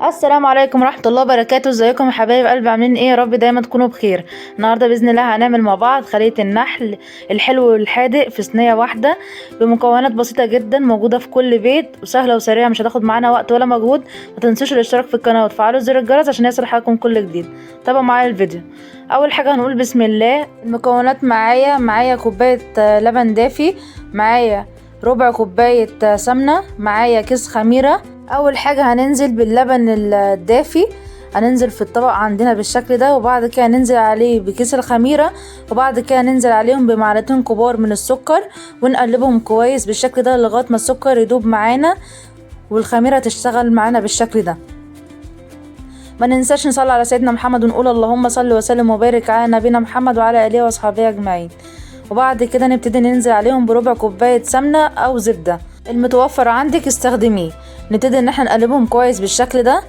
السلام عليكم ورحمة الله وبركاته. ازيكم يا حبايب قلبي؟ عاملين ايه؟ يا رب دايما تكونوا بخير. النهارده باذن الله هنعمل مع بعض خليه النحل الحلو والحادق في صينية واحدة بمكونات بسيطة جدا موجودة في كل بيت، وسهلة وسريعة، مش هتاخد معانا وقت ولا مجهود. ما تنسوش الاشتراك في القناة وتفعلوا زر الجرس عشان يصل حلقكم كل جديد. تابعوا معايا الفيديو. اول حاجة هنقول بسم الله. المكونات معايا كوباية لبن دافي، معايا ربع كوباية سمنه، معايا كيس خميره. اول حاجة هننزل باللبن الدافي، هننزل في الطبق عندنا بالشكل ده، وبعد كده ننزل عليه بكيس الخميره، وبعد كده ننزل عليهم بمعلقتين كبار من السكر، ونقلبهم كويس بالشكل ده لغاية ما السكر يدوب معانا والخميره تشتغل معانا بالشكل ده. ما ننساش نصلي على سيدنا محمد ونقول اللهم صل وسلم وبارك على نبينا محمد وعلى اله واصحابه اجمعين. وبعد كده نبتدي ننزل عليهم بربع كوباية سمنه او زبدة، المتوفر عندك استخدميه. نبتدي ان احنا نقلبهم كويس بالشكل ده.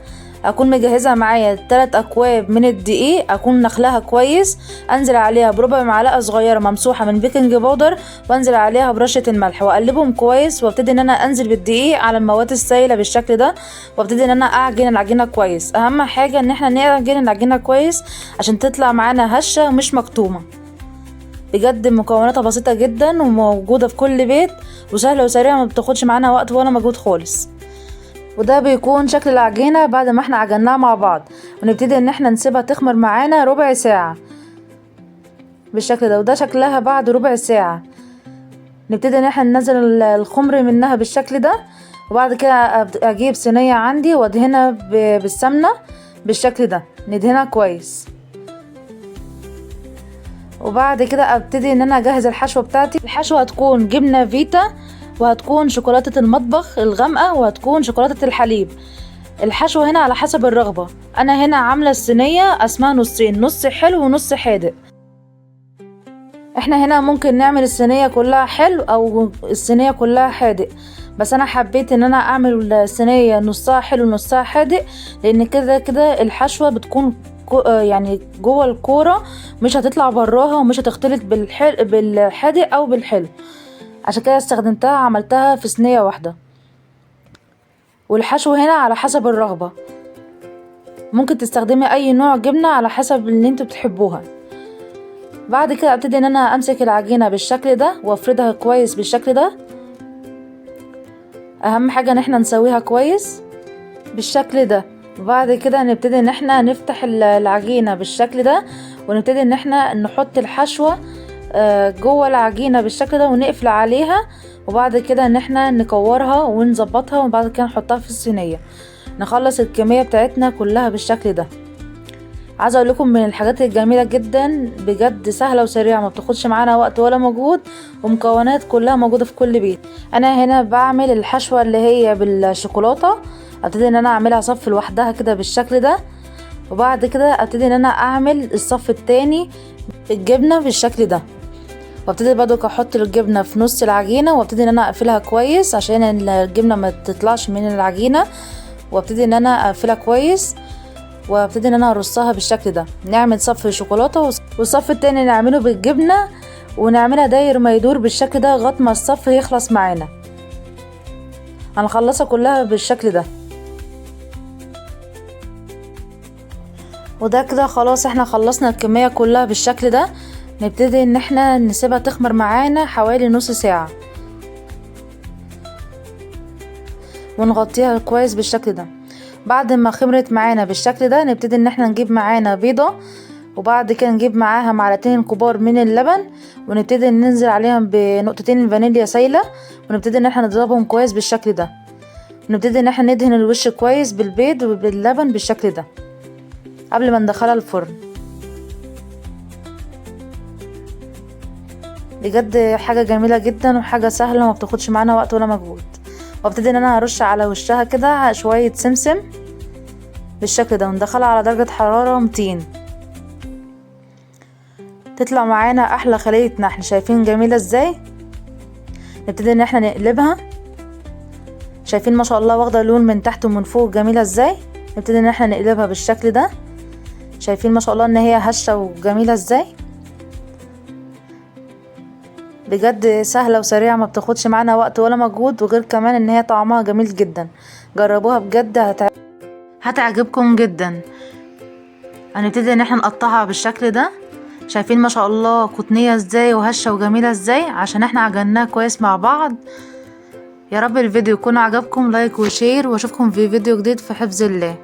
اكون مجهزة معايا 3 اكواب من الدقيق، اكون نخلها كويس، انزل عليها بربع معلقه صغيرة ممسوحة من baking powder، وانزل عليها برشه الملح، واقلبهم كويس، وابتدي ان انا انزل بالدقيق على المواد السائلة بالشكل ده، وابتدي ان انا اعجن العجينة كويس. اهم حاجة ان احنا نعجن العجينة كويس عشان تطلع معانا هشه ومش مكتومة. بجد مكوناتها بسيطة جدا وموجودة في كل بيت، وسهلة وسريعة، ما بتاخدش معانا وقت ولا مجهود خالص. وده بيكون شكل العجينة بعد ما احنا عجناها مع بعض. ونبتدي ان احنا نسيبها تخمر معانا ربع ساعة بالشكل ده، وده شكلها بعد ربع ساعة. نبتدي ان احنا ننزل الخمر منها بالشكل ده، وبعد كده اجيب صينية عندي وادهنها بالسمنة بالشكل ده، ندهنها كويس. وبعد كده ابتدي ان انا اجهز الحشوة بتاعتي. الحشوة هتكون جبنة فيتا، وهتكون شوكولاتة المطبخ الغامقة، وهتكون شوكولاتة الحليب. الحشو هنا على حسب الرغبة. انا هنا عاملة الصينية قسمها نصين، نص حلو ونص حادق. احنا هنا ممكن نعمل الصينية كلها حلو او الصينية كلها حادق، بس انا حبيت ان انا اعمل الصينية نصها حلو ونصها حادق، لان كده كده الحشوة بتكون يعني جوه الكورة، مش هتطلع براها ومش هتختلط بالحادق او بالحلو. عشان كده استخدمتها، عملتها في صينية واحدة. والحشو هنا على حسب الرغبة، ممكن تستخدمي اي نوع جبنة على حسب اللي انتوا بتحبوها. بعد كده ابتدي ان انا امسك العجينة بالشكل ده وافردها كويس بالشكل ده. اهم حاجة ان احنا نسويها كويس بالشكل ده. وبعد كده نبتدي ان احنا نفتح العجينة بالشكل ده، ونبتدي ان احنا نحط الحشوة جوه العجينة بالشكل ده ونقفل عليها. وبعد كده ان احنا نكورها ونظبطها، وبعد كده نحطها في الصينية. نخلص الكمية بتاعتنا كلها بالشكل ده. عايزة اقول لكم من الحاجات الجميلة جدا بجد، سهلة وسريعة، ما بتاخدش معانا وقت ولا مجهود، ومكونات كلها موجودة في كل بيت. انا هنا بعمل الحشوة اللي هي بالشوكولاتة، ابتدي ان انا اعملها صف لوحدها كده بالشكل ده، وبعد كده ابتدي ان انا اعمل الصف التاني بالجبنة بالشكل ده، وابتدي برضك احط الجبنة في نص العجينة، وابتدي ان انا اقفلها كويس عشان الجبنة ما تطلعش من العجينة، وابتدي ان انا اقفلها كويس، وابتدي ان انا ارصها بالشكل ده. نعمل صف شوكولاتة والصف التاني نعمله بالجبنة، ونعملها داير ما يدور بالشكل ده لغاية ما الصف يخلص معانا. هنخلصها كلها بالشكل ده. وده كده خلاص احنا خلصنا الكمية كلها بالشكل ده. نبتدي ان احنا نسيبها تخمر معانا حوالي نص ساعة، ونغطيها كويس بالشكل ده. بعد ما خمرت معانا بالشكل ده، نبتدي ان احنا نجيب معانا بيضة، وبعد كده نجيب معاها معلقتين كبار من اللبن، ونبتدي ننزل عليهم بنقطتين فانيليا سايلة، ونبتدي ان احنا نضربهم كويس بالشكل ده. ونبتدي ان احنا ندهن الوش كويس بالبيض وباللبن بالشكل ده قبل ما ندخلها الفرن. بجد حاجة جميلة جدا وحاجة سهلة، وما بتاخدش معانا وقت ولا مجهود. وابتدي ان انا ارش على وشها كده شوية سمسم بالشكل ده، وندخلها على درجة حرارة 200. تطلع معانا احلى خلية نحل. شايفين جميلة ازاي؟ نبتدي ان احنا نقلبها. شايفين ما شاء الله واخدة لون من تحت ومن فوق، جميلة ازاي؟ نبتدي ان احنا نقلبها بالشكل ده. شايفين ما شاء الله ان هي هشة وجميلة ازاي؟ بجد سهلة وسريعة، ما بتاخدش معانا وقت ولا مجهود، وغير كمان ان هي طعمها جميل جدا. جربوها بجد هتعجبكم جدا. هنبتدي ان احنا نقطعها بالشكل ده. شايفين ما شاء الله قطنية ازاي وهشة وجميلة ازاي، عشان احنا عجناها كويس مع بعض. يا رب الفيديو يكون عجبكم، like و share، واشوفكم في فيديو جديد في حفظ الله.